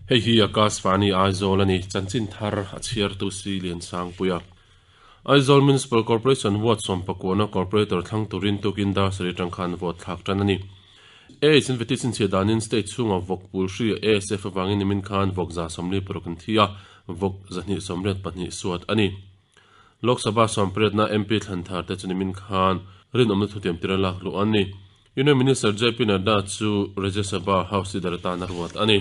Hei hi Akashvani Aizawl a ni, chanchin thar a chhiartu si Liansangpuia. Aizawl Municipal Corporation Ward sawmpakuana Corporator thlang turin tukin dar sarih atang khan vote thlak tan a ni. AIDS in veti chhinchhiah danin state chhunga vawk pul hri ASF avangin nimin khan vawk 26 an thi a, vawk 282 suat a ni. Lok Sabha sawmpariatna MP thlan thar te chu nimin khan rinawmna thutiam tira lak luh an ni. Union Minister JP Nadda chu Rajya Sabha House Leader atan a ruat a ni.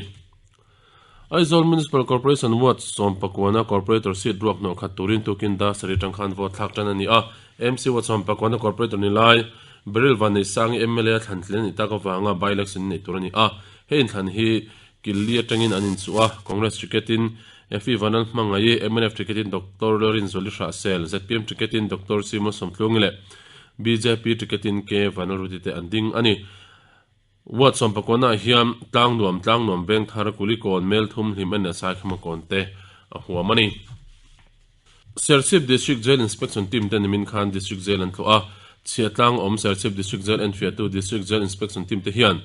Aizawl Municipal Corporation Ward sawmpakuana Corporator seat ruak hnawh khat turin tukin dar sarih atang khan vote thlak tan a ni a. MC Ward sawmpakuana Corporator ni lai Beryl Vanneihsangi mla thlan tlin a nih tak avanga by-election neih tur a ni a. Hei inthlan hi Killi atangin an inchuh a, Congress ticket-in Effie Vanal Hmangaih, mnf ticket-in Doctor Lalrinzuali Hrahsel, zpm ticket-in Doctor Simon Sawmtlungi leh bjp ticket-in K Vanalruti te an ding a ni. Ward sawmpakuana ah hian Tlangnuam, Tlangnuam Vengthar, Kulikawn, Melthum, Hlim en leh Saikhama kawn te a huam a ni. Serchhip District Jail Inspection Team te nimin khan District Jail an tlawh a, Chhiahtlang awm Serchhip District Jail enfiahtu District Jail Inspection Team te hian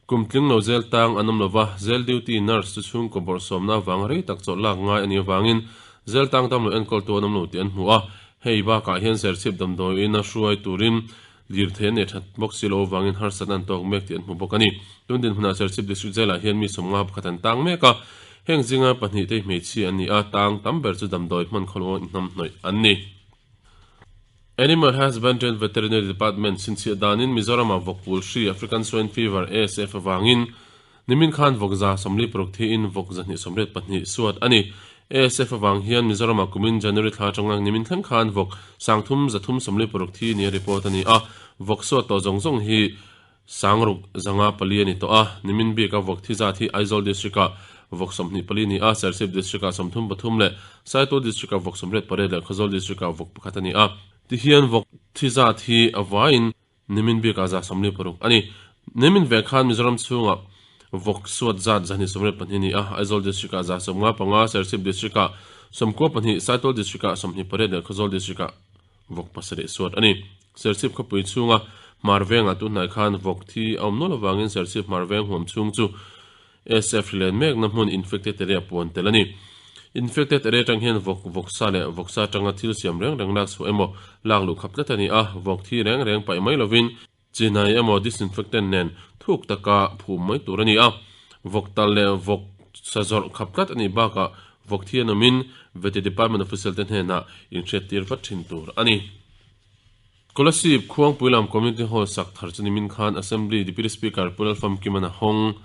Kum tling lo zel tang an awm lova, zel duty nurse chu chhungkaw bawrhsawmna avanga rei tak chawlh lak ngai a nih avangin zel tang damlo enkawltu an awm lo tih an hmu a, hei bakah hian serchhip damdawiin a hruai turin lirthei an nei that bawk si lo avangin harsatna an tawk mek tih an hmu bawk a ni. Tun dinhmunah Serchhip District Jail-ah hian mi 50 pakhat an tang mek a, heng zinga pahnih te hi hmeichhia an ni a, tang tam ber chu damdawi hman khawlh inhnamhnawih an ni. Animal Husbandry and Veterinary Department chhinchhiah danin Mizoram-ah vawk pul hri, African Swine Fever, ASF, avangin nimin khan vawk 46 thiin vawk 282 suat a ni. ASF avang hian Mizoram-ah kumin January thla atanga nimin thleng khan vawk 3336 thi nia report a ni a, vawk suat tawh zawng zawng hi 6504 a ni tawh a, nimin bika vawk thi zat hi Aizawl District-ah vawk 24 a ni a, Serchhip District-ah 33 leh Saitual District-ah vawk 88 leh Khawzawl District-ah vawk pakhat a ni a. Tihian vawk thi zat hi a vaiin nimin bikah 46 a ni. Nimin ve khan Mizoram chhungah vawk suat zat 282 a ni a, Aizawl District-ah 55, Serchhip District-ah 92, Saitual District-ah 28 leh Khawzawl District-ah Vawk pasarih suat a ni. Serchhip khawpui chhunga Hmar vengah tunhnai khan vawk thi a awm nual avangin Serchhip Hmar veng huam chhung chu SF hri len mekna hmun infected area puan tel a ni. Infected area atang hian vawk, vawksa leh vawksa atanga thil siam reng reng lak chhuah emaw lak luh khap tlat a ni a, vawk thi reng reng paih mai lovin chinai emaw disinfectant nen thuk taka phum mai tur a ni a. Vawk tal leh vawk sa zawrh khap tlat a nih bakah vawk thi an awmin Vety Department official te hnenah inhriattir vat thin tur a ni. Kolasib Khuangpui lam Community Hall sak thar chu nimin khan Assembly Deputy Speaker Pu Lalfamkiman a hawng.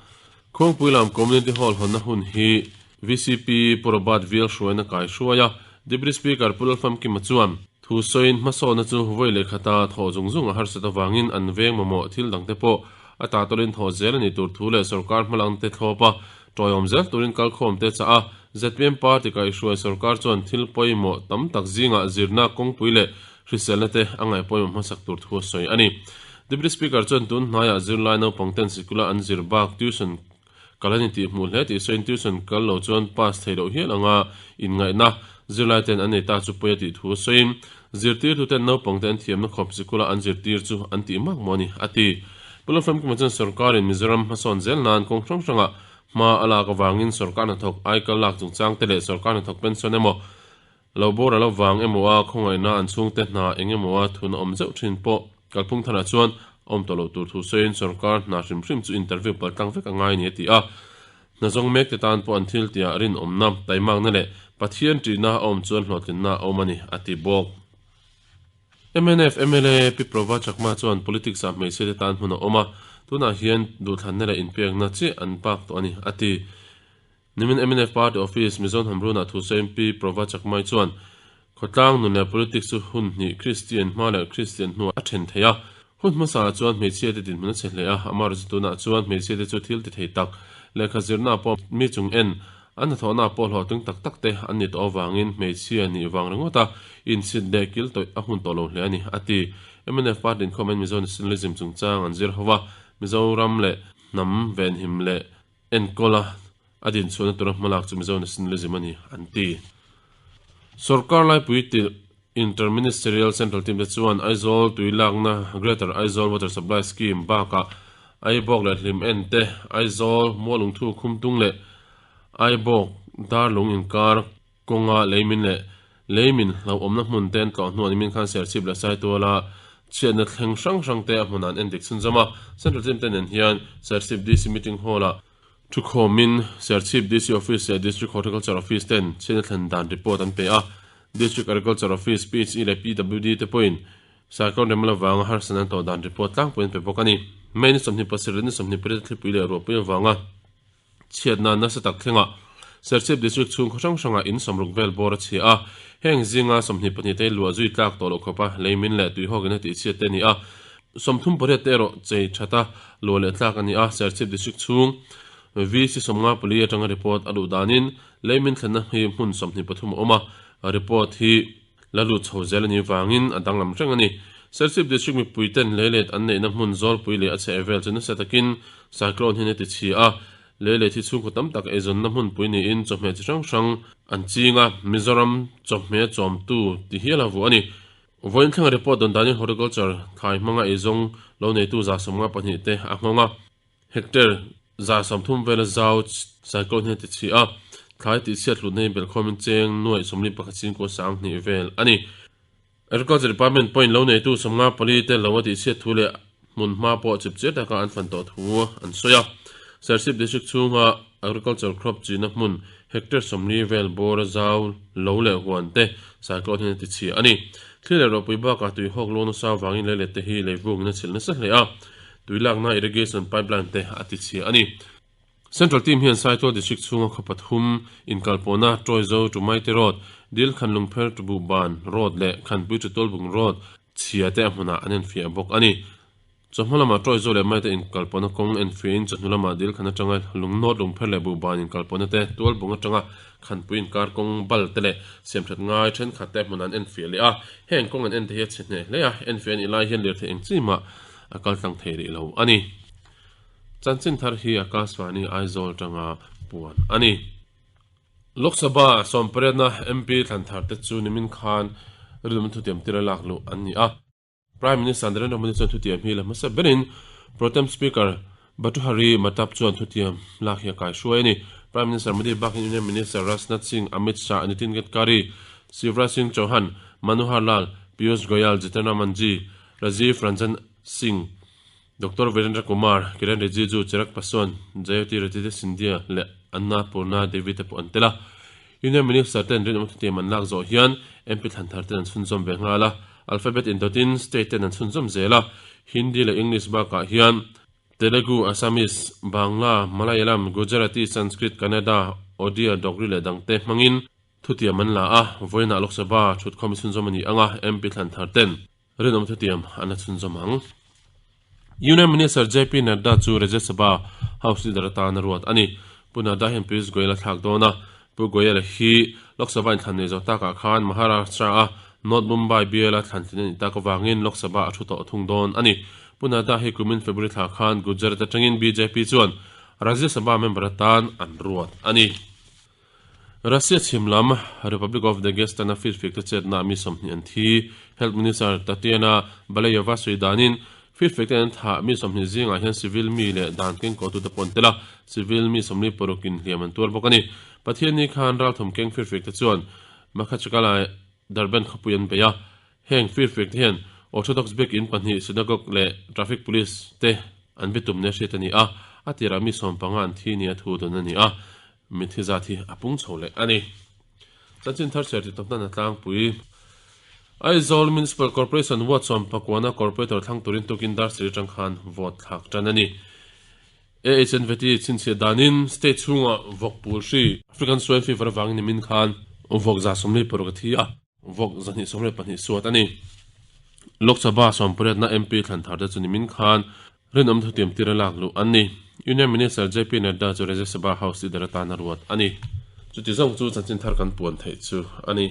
Khuangpui lam Community Hall hawnna hun hi VCP Pu Robert Vial hruaina kai hruai a, Deputy Speaker Pu Lalfamkima chuan thu sawiin hmasawnna chu vawi leh khata thawh zung zung a harsat avangin an veng mamawh thil dangte pawh a tahtawlin thawh zel a ni tur thu leh sorkar hmalangte thlawpa tawiawm zel turin kalkhawmte chah a, zpm party kaihhruai sorkar chuan thil pawimawh tam tak zingah zirna kawngpui leh hriselna te a ngaihpawimawh hmasak tur thu a sawi a ni. Deputy Speaker chuan tun hnaiah zirlai naupangten sikula an zir bak tuition kal a ni tih hmuh hle tih sawiin tuition kal lo chuan pass theih loh hial anga inngaihna zirlai ten an nei ta chu pawi a tih thu a sawiin zirtirtuten naupangte an thiamna khawp sikula an zirtir chu an tih mak maw a ni a ti. Pu Lalfamkima chuan sorkarin Mizoram hmasawn zel nan kawng hrang hrangah hma a lak avangin sorkar hnathawk aikal lak chungchang te leh sorkar hnathawk pension emaw Lo bawr a lo vang emaw a khawngaihna an chhungte hna eng emaw a thun a awm zeuh thin pawh kalphung thanah chuan awm tawh loh tur thu sawiin sorkar hna hrim hrim chu interview pal tlang vek a ngai ni a ti a. Hna zawng mek te tan pawh an thil tihah rinawmna, taimakna leh Pathian ṭihna a awm chuan hlawhtlinna a awm a ni a ti bawk. Mnf mla Pi Prova Chakma chuan politics ah hmeichhia te tan hmun a awm a, tunah hian duhthlanna leh inpekna chiah an pak tawh a ni a ti. Nimin mnf Party Office, Mizo hnam runah thu sawi MP Prova Chakmai chuan, Khawtlang nun leh politics chu hun hnih Kristian hma leh Kristian hnuah a then thei a. Hun hmasaah chuan hmeichhia te dinhmun a chhe hle a, amaherawhchu tunah chuan hmeichhia te chu thil ti thei tak, lehkha zirna pawh mi chung en, an hnathawhna pawh hlawhtling tak tak te an ni tawh avangin hmeichhia nih vang ringawt a inchhit leh kil tawih a hun tawh lo hle a ni, a ti. Mnf Party inkhawm hian Mizo Nationalism chungchang an zir ho a, Mizoram leh hnam venhim leh Enkawl a, a dinchhuahna tura hmalak chu Mizo Nationalism a ni, an ti. Sorkar laipui tirh Inter-Ministerial Central Team te chuan Aizawl tui lakna Greater Aizawl Water Supply Scheme bakah Aibawk leh Hlim En te, Aizawl, Mualungthu, Khumtung leh Aibawk Darlung inkar kawnga leimin leh leimin hlauhawmna hmun te an tlawh hnuah nimin khan Serchhip leh Saituala chhiatna thleng hrang hrang te a hmunah an endik chhunzawm a. Central team te nen hian Serchhip DC Meeting Hall-ah thukhawmin Serchhip DC Office leh District Horticulture Office ten chhiatna thlen dan report an pe a. District Agriculture Office, PHE leh PWD te pawhin Cyclone Remla vanga harsatna an tawh dan report tlangpui an pe bawk a ni. May ni 27 leh ni 28 thlipui leh ruahpui avanga chhiatna nasa tak thlengah Serchhip District chhung khaw hrang hrangah in sawmruk vel bawr a chhia a, heng zinga 22 te luah zui tlak tawh loh khawpa leimin leh tuihawkin a tihchhiat te a ni a, 38 te erawh chei thata luah leh tlak a ni a, Serchhip District chhung VC 54 atanga report a luh danin leimin thlenna hi hmun 23 a awm a, report hi La lut chho zel a nih vangin a danglam reng a ni. Serchhip District mipui ten leilet an neihna hmun zawlpui leh a chheh vel chu nasa takin cyclone hian a ti chhi a, leilet hi chhungkaw tam tak eizawnna hmunpui niin chawhmeh chi hrang hrang an ching a, Mizoram chawhmeh chawmtu ti hial a vuah a ni. Vawiin thlenga report dawn danin horticulture thlai hmanga eizawng lo neitu 52 te a nghawng a. Hectare 30% vela zau cyclone hian a ti chhi a, thlai tihchhiat hlutna hi belhkhawmin cheng nuaih 41 chingkua 20 vel a ni. Agriculture Department pawhin lo neitu 54 te lo a tihchhiat thu leh hmun hma pawh chip chiar taka an fan tawh thu an sawi a. Serchhip District chhunga Agriculture crop china hmun hectare 40 vel bawra zau lo leh huan te cyclone hian a ti chhi a ni. Thli leh ropui bakah tuihawk lo nasa vangin leilet te hi leivungin a chhilh nasa hle a. Tui lakna irrigation pipeline te a ti chhia a ni. Central team hian Saitual District chhunga khaw pathum inkalpawhna Tawizo to Maite Road, Dil Khanlungpher to Buhban Road leh Khanpui to Tualbung Road chhia te a hmunah an enfiah bawk a ni. Chawhma lamah Tawizo leh Maite inkalpawhna kawng enfiahin chawhnu lamah Dil Khan atanga Lungnawt Lungpher leh Buhban inkalpawhna te Tualbung atanga Khanpui inkar kawng bal te leh siamthat ngai thenkhat te a hmunah an enfiah leh a. Heng kawng an en te hi a chhe hneh hle a, enfiah a nih lai hian lirthei eng chi mah a kal tlang thei rih lo a ni. Chanchin thar hi Akashvani Aizawl tanga puan a ni. Lok Sabha sawmpariatna MP thlan thar te chu nimin khan rinawmna thutiam tira lak luh an ni a. Prime Minister Narendra Modi chuan thutiam hi la hmasa berin Pro-tem Speaker Bhatuhari Matab chuan thutiam lak hi a kaihruai a ni. Prime Minister Modi bakin Union Minister Rajnath Singh, Amit Shah, Nitin Gadkari, Shivraj Singh Chauhan, Manohar Lal, Piyush Goyal, Jitendra Manjhi, Rajiv Ranjan Singh, Doctor Virendra Kumar, Kiren Rijiju, Chirag Paswan, Jyotiraditya Scindia leh Annapurna Devi te pawh an tel a. Union Minister ten rinawm thutiam an lak zawh hian MP thlan thar ten an chhunzawm ve nghal a. Alphabet indawtin state ten an chhunzawm zel a. Hindi leh English bakah hian Telugu, Assamese, Bangla, Malayalam, Gujarati, Sanskrit, Kannada, Odia, Dogri leh dangte hmangin thutiam an la a. Vawiinah Lok Sabha thutkhawm chhunzawm a ni ang a, MP thlan thar ten Rinawm thutiam an la chhunzawm ang. Union Minister JP Nadda chu Rajya Sabha House Leader atan a ruat a ni. Pu Nadda hian Piyush Goyal a thlak dawn a. Pu Goyal hi Lok Sabha inthlan nei zawh takah khan Maharashtra-a North Mumbai biala thlan tlin a nih tak avangin Lok Sabha a thu tawh thung dawn a ni. Pu Nadda hi kumin February thla khan Gujarat atangin bjp chuan Rajya Sabha member atan an ruat a ni. Russia chhim lam Republic of Dagestan-a firfik te chetna mi 20 an thi. Health Minister Tatiana Balayeva sawi danin firfik te an thah mi 20 zingah hian civil mi leh dan kengkawhtute pawh an tel a, civil mi 46 in hliam an tuar bawk a ni. Pathianni khan ralthawm keng firfik te chuan Makhachkala Derbent khawpui an bei a, heng firfik te hian Orthodox biakinn pahnih, synagogue leh traffic police te an bitum nia hriat a ni a, a tirah mi 15 an thi nia thu dawn a ni a. Mitthi zat hi a pung chho leh a ni. Chanchin thar chhiar tih tawpna na tlangpui. Aizawl Municipal Corporation Ward 19 Corporator thlang turin tukin dar sarih atang khan vote thlak tan a ni. AHNVT chhinchhiah danin state chhunga vawk pul hri African Swine Fever avangin nimin khan vawk 46 a thi a, vawk 222 suat a ni. Lok Sabha 18 MP thlan thar te chu nimin khan Rinawm thutiam tir a lak luh an ni. Union Minister JP Nadda chu Rajya Sabha House leader atan a ruat a ni. Chuti zawng chu chanchin thar kan puan theih chu a ni.